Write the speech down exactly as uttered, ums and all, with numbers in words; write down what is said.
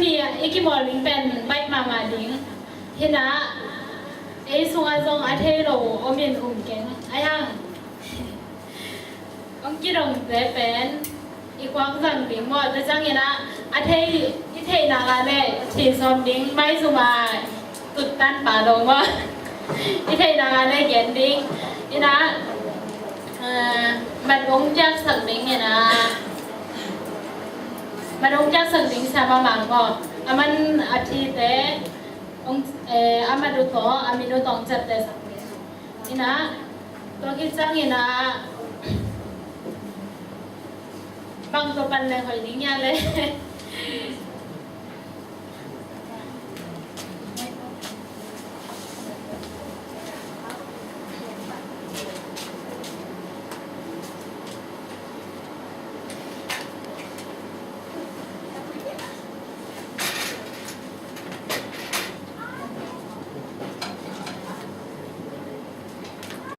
I kimawl ding pen baih mahmah ding. Hi-in ah ei sungah zong a thei lo om in um keng. Ahi hang hong kidongte pen i khuak zang ding maw, tua ciangin ah a thei, i theih nak leh thih sawm ding, maizum a tuttan pah lo maw, i theih nak leh gen ding. Hi-in ah, eh, mat hong piaksak ding hi-in ah, mat hong piaksak ding Sia Ma Mang maw, a man a thite hong, eh, a mat uh tawh a min uh tawh hong ciaptehsak ding. Hi-in ah, tua khit ciangin ah bang tawh pan leng hoih ding hia leh.